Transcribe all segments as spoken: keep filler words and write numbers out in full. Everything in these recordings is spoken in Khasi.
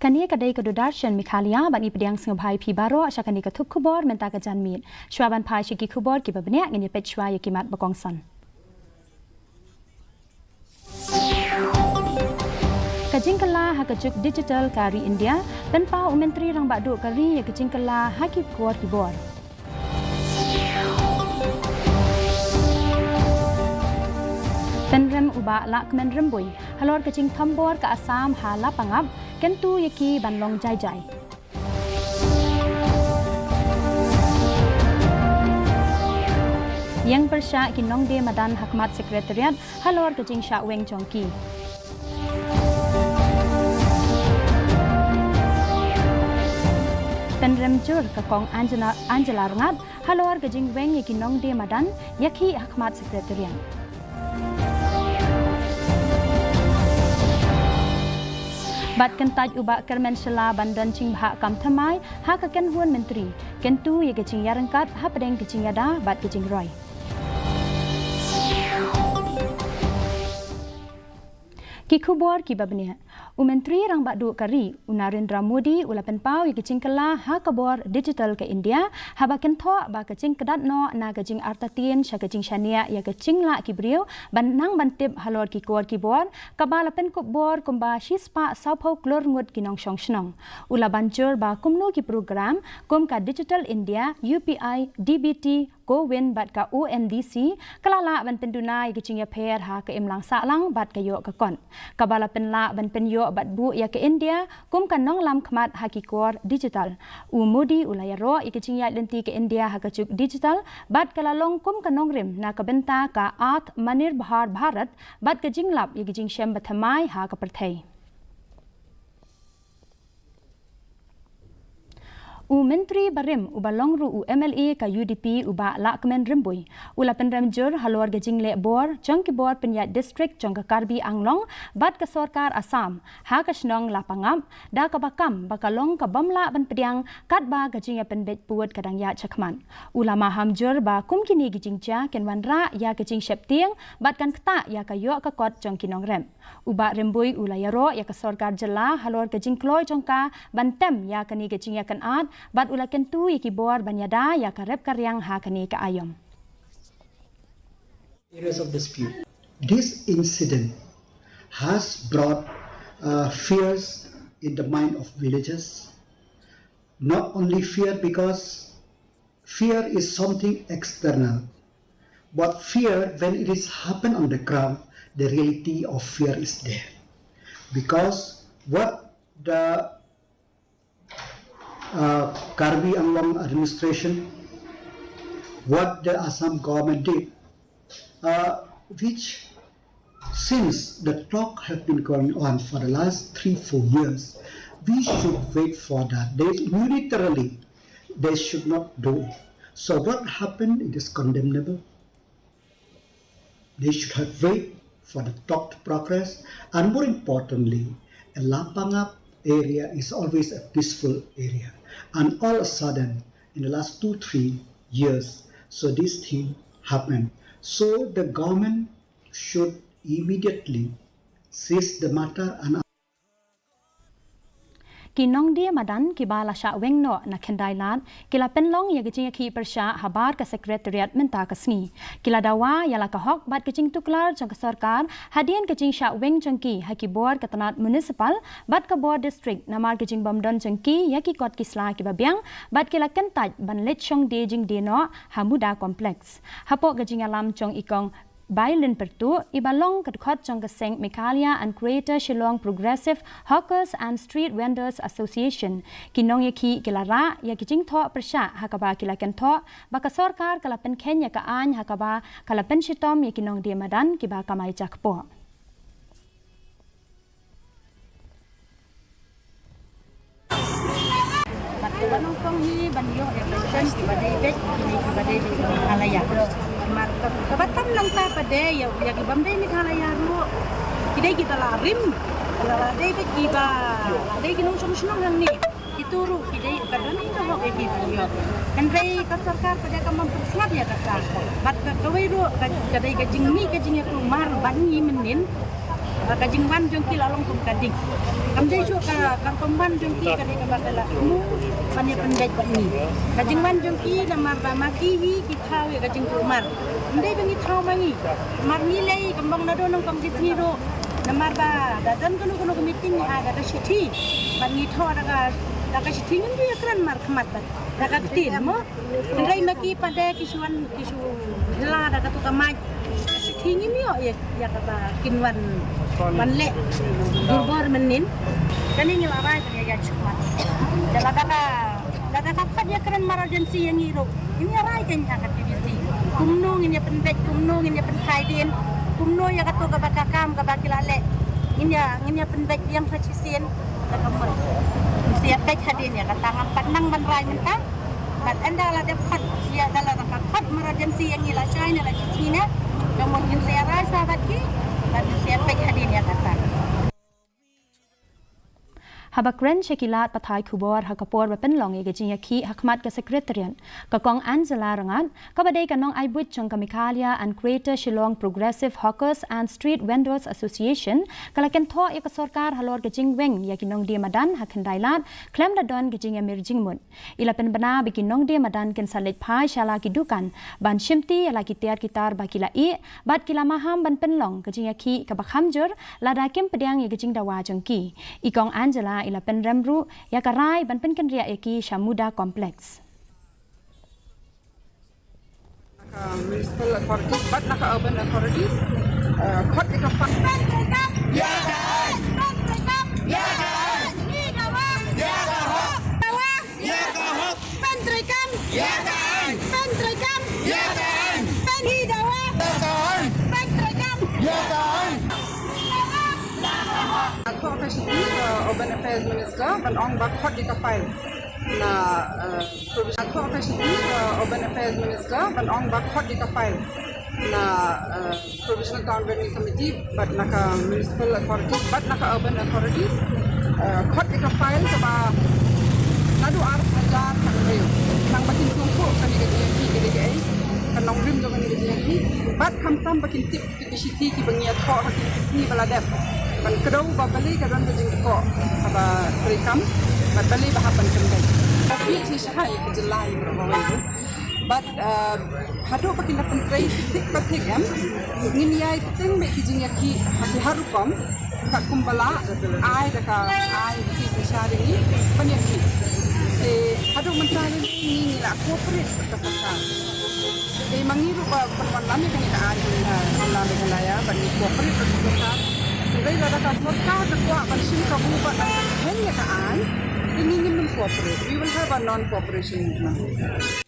Kane ka dei ka Doordarshan Meghalaya, bad ngi pdiang sngewbha ïa phi baroh sha kane ka thup khubor mynta ka janmiet. Shuwa ban phai sha ki khubor kiba bniah, ngin ïa peit shuwa ïa ki mat ba kongsan. Ka jingkylla ha ka juk digital ka ri India, pynpaw u Myntri Rangbah Duh ka ri ïa ka jingkylla ha ki khubor ki bor. Pynrem u Bah Lahkmen Rymbui halor ka jingthombor ka Assam ha Lapangap, kyntu ïa ki ban long jai jai. Ïeng pyrshah ki nongdie madan ha khmat Secretariat halor ka jingshah weng jong ki. Pynrem jur ka Kong Angela, Angela Rngat halor ka jingweng ïa ki nongdie madan ïakhih ha khmat Secretariat. Bad kyntait u Bah Kyrmen Shylla ban don jingbhah kam thymmai ha ka kynhun myntri, kyntu ïa ka jingïaryngkat hapdeng ka jingïada bad ka jingroi. Ki khubor kiba bniah. U Myntri Rangbah Duh ka ri, u Narendra Modi, u la pynpaw ïa ka jingkylla ha ka bor digital ka India, haba kynthoh ba ka jingkdat noh na ka jingartatien sha ka jingshaniah ïa ka jinglah ki briew ban nang ban tip halor ki khubor ki bor, kaba la pynkup bor kumba shispah sawphew klur ngut ki nongshong shnong. U la ban jur ba kumno ki program kum ka Digital India, U P I, D B T, CoWIN bad ka O N D C ka la lah ban pynduna ïa ka jingïapher ha ka imlang sahlang bad ka ïoh ka kot, kaba la pynlah ban pynïoh bad buh ïa ka India kum ka nonglam khmat ha ki khubor digital. U Modi u la ïaroh ïa ka jingïaid lynti ka India ha ka juk digital bad ka la long kum ka nongrim na ka bynta ka Atmanirbhar Bharat bad ka jinglap ïa ka jingshem bathymmai ha ka pyrthei. U Myntri barim uba long ruh u M L A ka U D P, u Bah Lahkmen Rymbui, u la pynrem jur halor ka jingleh bor jong ki bor pynïaid district jong ka Karbi Anglong bad ka sorkar Assam ha ka shnong Lapangap, da kaba kam ba ka long ka bym lah ban pdiang katba ka jingïapynbeit pud ka dang ïaid shakhmat. U la maham jur ba kum kine ki jingjia kin wanrah ïa ka jingsheptieng bad kan ktah ïa ka ïoh ka kot jong ki nongrep. U Bah Rymbui u la ïaroh ïa ka sorkar jylla halor ka jingkloi jong ka ban tem ïa kane ka jingïakynad bad u la kyntu ïa ki bor ban ïada ïa ka rep ka riang ha kane ka aïom. Areas of dispute. This incident has brought uh, fears in the mind of villagers. Not only fear, because fear is something external, but fear, when it is happen on the ground, the reality of fear is there. Because what the uh, Karbi Anglong administration, what the Assam government did, uh, which since the talk have been going on for the last three, four years, we should wait for that. They unilaterally, they should not do it. So what happened, it is condemnable. They should have wait for the talk to progress. And more importantly, a Lapangap area is always a peaceful area. And all of a sudden, in the last two, three years, so this thing happened. So the government should immediately seize the matter and Ki nongdie madan kiba la shah weng noh na Khyndai Lad ki la pynlong ïa ka jingïakhih pyrshah habar ka Secretariat mynta ka sngi. Ki la dawa ïa la ka hok bad ka jingtuklar jong ka sorkar hadien ka jingshah weng jong ki ha ki bor ka tnat municipal bad ka bor district namar ka jingbym don jong ki ïa ki kot ki sla kiba biang bad ki la kyntait ban leit shong die jingdie noh ha Muda Complex. Hapoh ka jingïalam jong i Kong Bailin Pyrtuh, iba long ka dkhot jong ka seng Meghalaya and Greater Shillong Progressive Hawkers and Street Vendors Association, ki nongïakhih ki la rah ïa ki jingthoh pyrshah ha kaba ki la kynthoh ba ka sorkar ka la pynkheiñ ïa ka aiñ ha kaba ka la pynshitom ïa ki nongdie madan kiba kamai jakpoh. Bad kaba nyngkong hi ban ïoh ïa ka kem kiba dei beit, kine kiba dei beit Meghalaya. Namar ka, kaba tam nangta pat de ïa, ïa ki bym dei Meghalaya ruh. Ki dei kita la rim. Kita la dei beit kiba la dei ki nongshong shnong hangne. Kito ruh ki dei ka don ka hok ïa ki ban ïoh. Hynrei ka sorkar pat de kam pyrshah ïa kata. Bad ka kawei ruh ka, ka dei ka jingmih ka jingïakhun mar ban ngi mynnin. Ka jingwan jong ki la long kum ka ding. Kam dei shuh ka, ka pynwan jong ki ka dei kaba ka la mu ban ïa pynbeit bad ngi. Ka jingwan jong ki namar ba ma ki hi ki thaw ïa ka jingkulmar. Kam dei ba ngi thaw ma ngi. Namar ngi lei kam bang na don nong kam ki sngi ruh. Namar ba da don kano kano ka meeting ngi ai da ka shithi. Bad ngi thaw da ka, da ka shithi ngim ju ïakren markhmat bad da ka ktien mo. Hynrei ma ki pat de ki shu wan ki shu la da katu ka mic. Shithi ngim ïoh ïa, ïa kaba kin wan, wan leh durbor mynnin. Kane ngi la rai ban ïa ïaid shakhmat. Te lada ka, lada ka khot ïakren emergency ïa ngi ruh, ngin ïa rai kein ha ka T V C. Kumno ngin ïa pynbeit, kumno ngin ïa pynkhie dien, kumno ïa katu kaba ka kam kaba ki la leh. Ngin ïa, ngin ïa pynbeit biang sa shisien. Te ka mut ngin sa ïa peit hadien ïa kata, ngam pat nang ban rai mynta. Bad ynda la dep khot ïa, da la ka khot emergency ïa ngi lashai ne la shi sngi ne, ka mut ngin sa ïa rai shuwa bad ki bad ngin sa ïa peit hadien ïa kata. Haba kren sha ki lad pathai khubor ha ka por ba pynlong ïa ka jingïakhih ha khmat ka Secretariat, ka Kong Angela Rangad, kaba dei ka nongai buit jong ka Meghalaya and Greater Shillong Progressive Hawkers and Street Vendors Association, ka la kynthoh ïa ka sorkar halor ka jingweng ïa ki nongdie madan ha Khyndailad khlem da don ka jingïamir jingmut. I la pynbna ba ki nongdie madan kin sa leit phai sha la ki dukan ban shimti ïa la ki tiar ki tar ba ki la ïeh bad ki la maham ban pynlong ka jingïakhih kaba kham jur lada kim pdiang ïa ka jingdawa jong ki. I Kong Angela i la pynrem ruh ïa ka rai ban pynkynriah ïa ki sha Muda Complex. Na ka municipal authorities bad na ka urban authorities, eh, khot ïa ka fund. Ban treikam ïa ka aiñ. Ban treikam ïa ka aiñ. Ngi dawa ïa ka hok. Dawa ïa ka hok. Ban treikam ïa ka aiñ. Ban treikam ïa ka aiñ. Ban, ngi dawa ïa ka aiñ. Ban treikam ïa ka aiñ. Khot ka shithi, eh, Urban Affairs Minister ban ong ba khot ïa ka file. Na, eh, provision, khot ka shithi, eh, Urban Affairs Minister ban ong ba khot ïa ka file. Na, eh, Provisional Town Planning Committee bad na ka municipal authorities bad na ka urban authorities, eh, khot ïa ka file kaba naduh ar hajar khathynriew. Nang ba kin sngewthuh kane ka jingïakhih ka dei kaei, ka nongrim jong kane ka jingïakhih, bad khamtam ba kin tip ki shithi kiba ngi ïathoh ha kine ki sngi ba la dep. Ban kdew ba balei ka don ka jingkyrkhu kaba treikam bad balei ba hap ban kynbeit. Ka phi shi shai ka jylla ïa baroh kawei. Bad, uh, haduh ba kin da pyntrei thik ba thik em, ngin ïai bteng beit ki jingïakhih ha ki har rukom. Katkum ba la ai da ka aiñ ki synshar ïa ngi ban ïakhih. Te haduh mynta lei ngi, ngi la cooperate bad ka sorkar. Te ma ngi ruh ba pynwan lam ïa kane ka aiñ ha jylla Meghalaya ban ngi cooperate bad ka sorkar. Hynrei lada ka sorkar ka kwah ban shim kabu bad ban pynheh ïa ka aiñ, te ngi ngim cooperate. We will have a non-cooperation movement.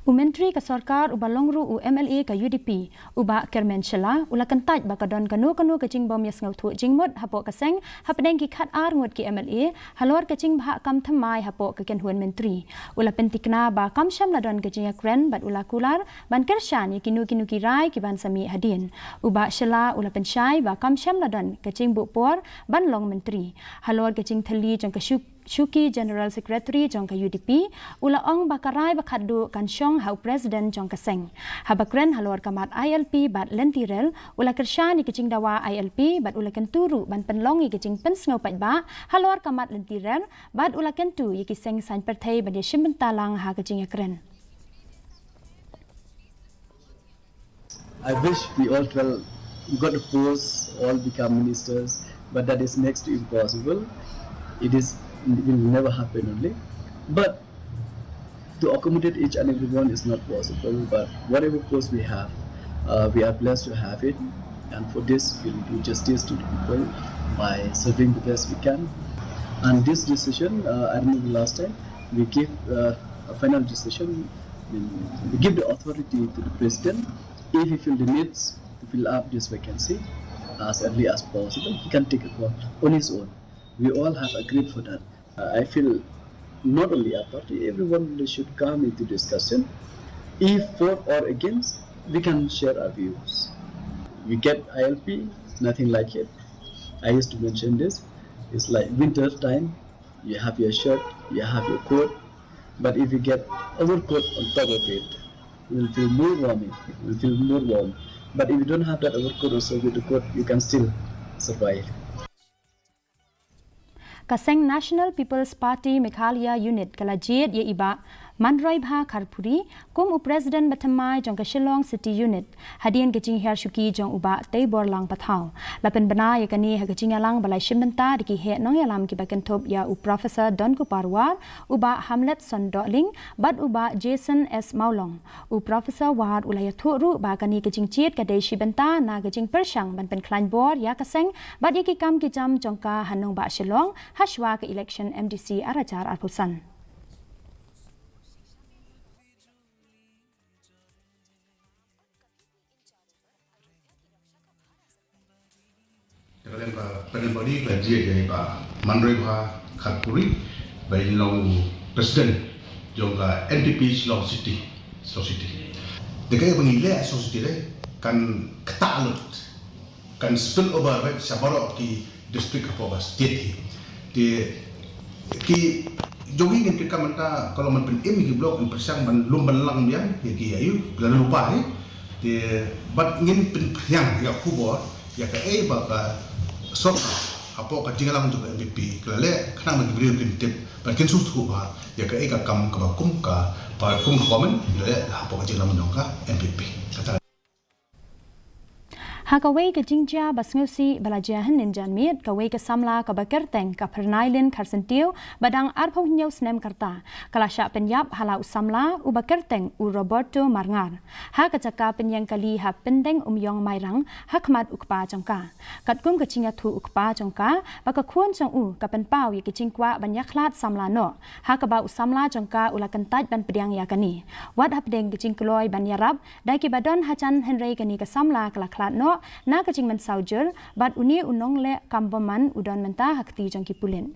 U Myntri ka sorkar uba long ruh u M L A ka U D P, u Bah Kyrmen Shylla, u la kyntait ba ka don kano kano ka jingbym ïasngewthuh jingmut hapoh ka seng hapdeng ki khatar ngut ki M L A halor ka jingbhah kam thymmai hapoh ka kynhun myntri. U la pyntikna ba kam shym la don ka jingïakren bad u la kular ban kyrshan ïa kino kino ki rai kiban sa mih hadien. U Bah Shylla u la pynshai ba kam shym la don ka jingbuh por ban long myntri. Halor ka jingthylli jong ka shu shuki General Secretary jong ka U D P, u la ong ba ka rai ba khatduh kan shong ha u President jong ka seng. Haba kren halor ka mat I L P bad lynti rel, u la kyrshan ïa ka jingdawa I L P bad u la kyntu ruh ban pynlong ïa ka jingpynsngew paidbah halor ka mat lynti rel bad u la kyntu ïa ki seng saiñ pyrthei ban ïashim bynta lang ha ka jingïakren. I wish we all twelve got a post, all become ministers, but that is next to impossible. It is, it will never happen only. But to accommodate each and everyone is not possible, but whatever post we have, uh, we are blessed to have it. And for this, we'll do justice to the people by serving the best we can. And this decision, uh, I remember last time, we give, uh, a final decision, we give the authority to the president if he feel the needs to fill up this vacancy as early as possible. He can take a call on his own. We all have agreed for that. Uh, I feel not only our party, everyone should come into discussion. If for or against, we can share our views. We get I L P, nothing like it. I used to mention this. It's like winter time, you have your shirt, you have your coat, but if you get overcoat on top of it, you will feel more warming, you will feel more warm. But if you don't have that overcoat or so good coat, you can still survive. Ka seng National People's Party Meghalaya Unit ka la jied ïa i Bah Manroibha Kharpuri kum u President bathymmai jong ka Shillong City Unit, hadien ka jinghiar shuki jong u Bah Teiborlang Pathaw. La pynbna ïa kane ha ka jingïalang ba la shim bynta da ki heh nongïalam kiba kynthup ïa u Professor Donkupar War, u Bah Hamletson Dohling bad u Bah Jason S Mawlong. U Professor War u la ïathuh ruh ba kane ka jingjied ka dei shi bynta na ka jingpyrshang ban pynkhlaiñ bor ïa ka seng bad ïa ki kam ki jam jong ka ha nongbah Shillong ha shuwa ka election M D C ar hajar arphew san. Te ka lem ka panel body ka jied ïa i Bah Manroibha Kharpuri ba in long president jong ka N P P Shillong City, Shillong City. Te kaei ba ngi leh Shillong City te kan ktah lut, kan spill over beit sha baroh ki district hapoh ka state hi. Te ki jong ngi ngin pyrkhat mynta ka long ban pynim ïa ki block, ngin pyrshang ban lum ban lang biang ïa ki, ïa u, la lypa hi. Te bad ngin pynphriang ïa ka khubor ïa kaei ba ka sorkar hapoh ka jingïalang jong ka N P P ka la leh khnang ba ki briew kin tip bad kin sngewthuh bha ïa kaei ka kam kaba kum ka, ba kum ka government la leh hapoh ka jingïalang jong ka N P P. Kata. Ha kawei ka jingjia ba sngewsih ba la jia hynnin janmiet, kawei ka samla kaba kyrteng ka Pyrnailin Kharsyntiew ba dang arphew hynñiew snem ka rta, ka la shah pynïap ha la u samla uba kyrteng u Roberto Marngar ha ka jaka pynïeng kali ha Pyndeng Umïong Mairang ha khmat u kpa jong ka. Katkum ka jingïathuh u kpa jong ka ba ka khun jong u ka pynpaw ïa ka jingkwah ban ïakhlad samla noh, ha kaba u samla jong ka u la kyntait ban pdiang ïa kane. Wat hapdeng ka jingkloi ban ïarap da kiba don hajan, hynrei kane ka samla ka la khlad noh na ka jingmynsaw jur bad une u nongleh kam bymman u don mynta ha kti jong ki pulit.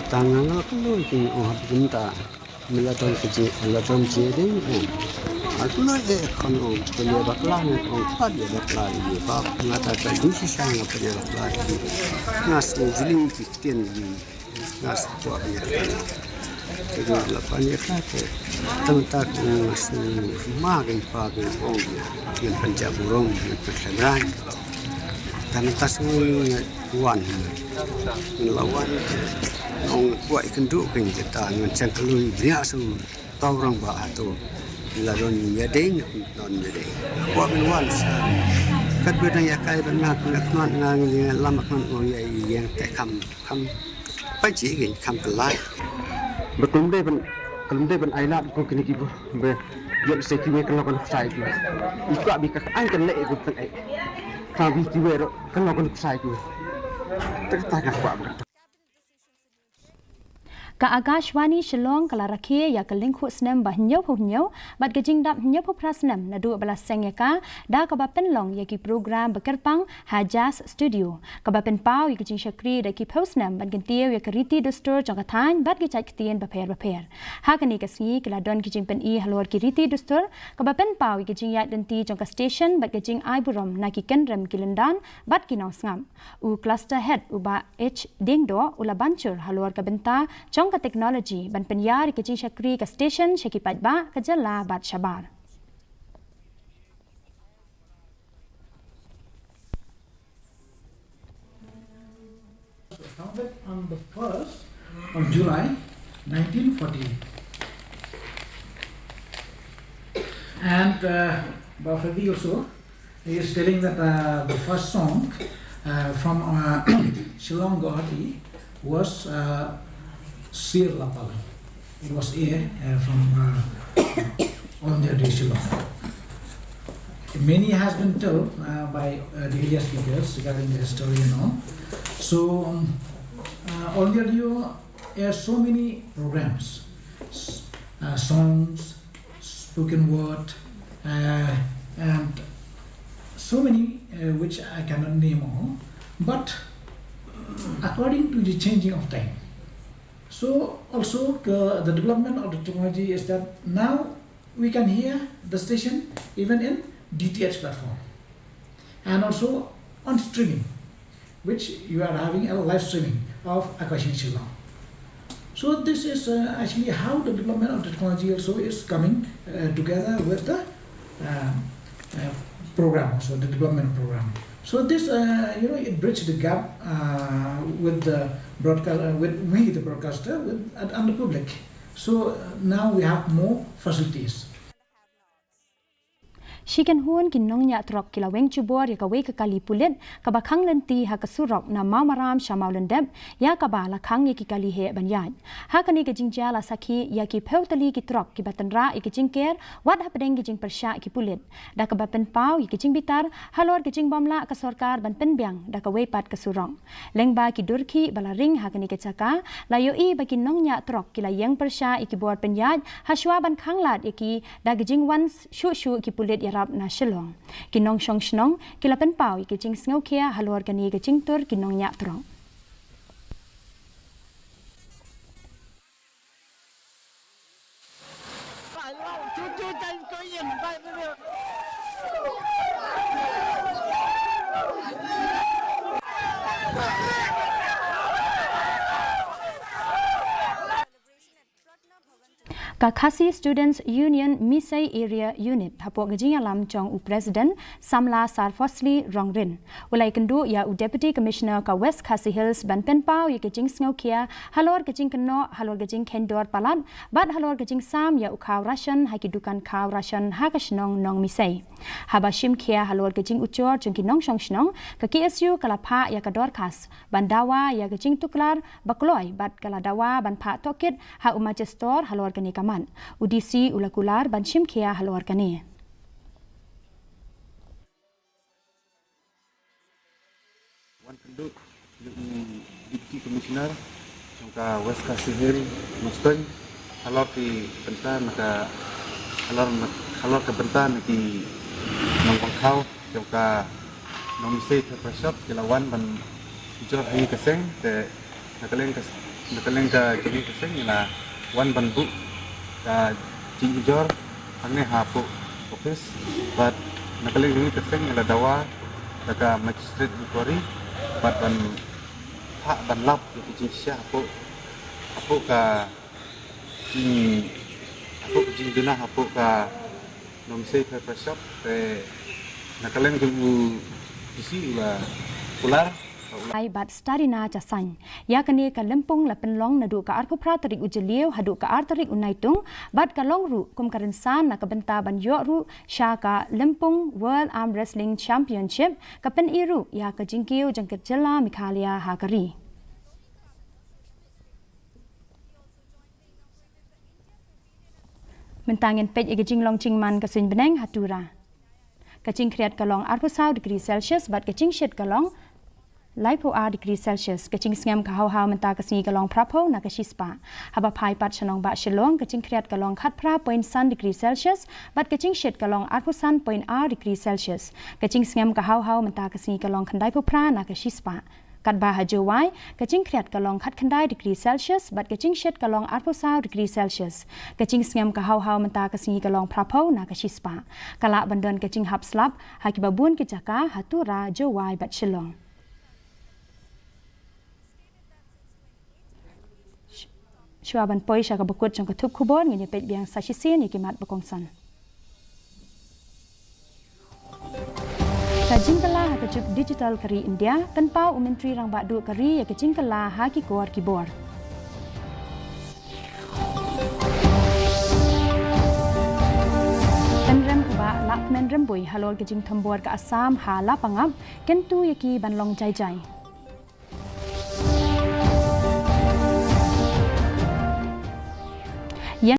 Tang nga nga kloi kin ong ha pynta. Mila tang kiji, mila tang kiji ding, eh. Aku lo eh, kan ong, pele bakla ni, ong, pele bakla ni, ba, ngata ka di si sang, pele bakla ni. Ngas ni jling ki tien ni, ngas kuat ni. Jadi, lapan ni kata, tang tak ngas ni, ma gay pa gay ong, yang panjab burung, yang panjab. Tang tas ni, wan. Lawan ong kwah i kynduh ka ngi kita ngan chang kloi bria sum tau rang ba ato. La don ïa dei ne don ïa dei. Kwah bin wan sa. Kat ba dang ïa kai ban nak nak nak ngan ngi lam nak nak ong ïa i yang te kam kam. Pa ji gin kam kelai. Ba kum dei ban, kum dei ban ai lad ko kini ki bu. Be ïa se ki we kan lo kan sai ki. I kwah bi ka ai kan le ko kan ai. Ka bi ki we ro kan lo kan sai ki. Te ka ta ka kwah ba. Ka Akashvani Shillong ka la rakhe ïa ka lyngkhuh snem ba hynñiewphew hynñiew bad ka jingdap hynñiewphew phra snem naduh ba la seng ïa ka da kaba pynlong ïa ki program ba kyrpang ha Jazz Studio, kaba pynpaw ïa ka jingshakri da ki phew snem ban kyntiew ïa ka riti dustur jong ka thaiñ bad ki jait ktien bapher bapher. Ha kane ka sngi ka la don ki jingpyni halor ki riti dustur, kaba pynpaw ïa ka jingïaid lynti jong ka station bad ka jingai burom na ki kynrem ki lyndan bad ki nongsngap. U Cluster Head u Bah H Diengdoh u la ban jur halor ka bynta jong ka technology ban pynïar ïa ka jingshakri ka station sha ki paidbah ka jylla bad shabar. Founded on the first of July nineteen forty-eight. And uh, Bah Freddy also, he is telling that uh, the first song uh, from uh, Shillong Guwahati was uh, Sir Lapal. It was aired uh, from uh, All India Radio Shillong. Many has been told uh, by uh, the earlier speakers regarding the history and all. So, um, uh, All India Radio airs so many programs, s- uh, songs, spoken word, uh, and so many uh, which I cannot name all. But according to the changing of time, so also the, the development of the technology is that now we can hear the station even in D T H platform, and also on streaming, which you are having a live streaming of Akashvani Shillong. So this is uh, actually how the development of the technology also is coming uh, together with the um, uh, program, also the development program. So this, uh, you know, it bridges the gap uh, with the broadcast, uh, with we the broadcaster, with and, and the public. So uh, now we have more facilities. Shi kynhun ki nongñiah trok ki la weng jubor ïa kawei ka kali pulit kaba khang lynti ha ka surok na Mawmaram sha Mawlyndep, ïa kaba la khang ïa ki kali heh ban ïaid. Ha kane ka jingjia la sakhi ïa ki phew tylli ki trok kiba tynrah ïa ki jingker wat hapdeng ki jingpyrshah ki pulit, da kaba pynpaw ïa ki jingbitar halor ki jingbymlah ka sorkar ban pynbiang da kawei pat ka surok. Lyngba ki dur khih ba la ring ha kane ka jaka, la ïohi ba ki nongñiah trok ki la ïeng pyrshah ïa ki bor pynïaid hashwa ban khanglad ïa ki da ki jingwan shuh shuh ki pulit ïarap na Shillong. Ki nongshong shnong ki la pynpaw ïa ki jingsngewkhia halor kane ka jingtur ki nongñiah trok. Ka Khasi Students Union Misei Area Unit hapoh ka jingïalam jong u President Samla Sarfosli Rongrin, u la ïakynduh ïa u Deputy Commissioner ka West Khasi Hills ban pynpaw ïa ka jingsngewkhia halor ka jingkynnoh halor ka jingkheiñ dor palat bad halor ka jingsam ïa u khaw ration ha ki dukan khaw ration ha ka shnong Nongmisei. Haba shim khia halor ka jingujor jong ki nongshong shnong, ka K S U ka la phah ïa ka dorkhas ban dawa ïa ka jingtuklar ba kloi bad ka la dawa ban phah tohkit ha u Majestor halor kane ka mat. U D C u la kular ban shim khia halor kane. Wan kynduh ïa u Deputy Commissioner jong ka West Khasi Hills, Nongstoiñ, halor ki bynta na ka, halor na, halor ka bynta na ki nongpang khaw jong ka Nongmisei Pepper Shop ki la wan ban ujor ha ïing ka seng te na ka liang ka, na ka liang ka jong ka seng ngi la wan ban buh ka jingujor hangne hapoh office bad na ka liang jong ka seng ngi la dawa da ka magistrate inquiry bad ban phah ban lap ïa ka jingshisha hapoh, hapoh ka jing, hapoh ka jingduna hapoh ka Nongmisei Pepper Shop te na ka liang jong u D C u la kular. Ai bad Starina Jasaiñ. Ïa kane ka lympung la pynlong naduh ka arphew phra tarik u Jylliew haduh ka ar tarik u Naitung bad ka long ruh kum ka rynsan na ka bynta ban ïoh ruh sha ka Lympung World Arm Wrestling Championship, ka pyni ruh ïa ka jingkiew jong ka jylla Meghalaya ha ka ri. Mynta ngin peit ïa ka jinglong jingman ka suiñ bneng ha Tura. Ka jingkhriat ka long arphew saw degree Celsius bad ka jingshit ka long laiphew ar degree Celsius. Ka jingsngem ka haw haw mynta ka sngi ka long phraphew na ka shispah. Haba phai pat sha nongbah Shillong, ka jingkhriat ka long khatphra point san degree Celsius bad ka jingshit ka long arphew san point ar degree Celsius. Ka jingsngem ka haw haw mynta ka sngi ka long khyndaiphew phra na ka shispah. Katba ha Jowai, ka jingkhriat ka long khatkhyndai degree Celsius bad ka jingshit ka long arphew saw degree Celsius. Ka jingsngem ka haw haw mynta ka sngi ka long phraphew na ka shispah. Ka lah ban don ka jinghap slap ha kiba bun ki jaka ha Tura, Jowai bad Shillong. Shuwa ban poi sha kaba kut jong ka thup khubor, ngin ïa peit biang sa shisien ïa ki mat ba kongsan. Ka jingkylla ha ka juk digital ka ri India, pynpaw u Myntri Rangbah Duh ka ri ïa ka jingkylla ha ki kor ki bor. Pynrem u Bah Lahkmen Rymbui halor ka jingthombor ka Assam ha Lapangap, kyntu ïa ki ban long jai jai.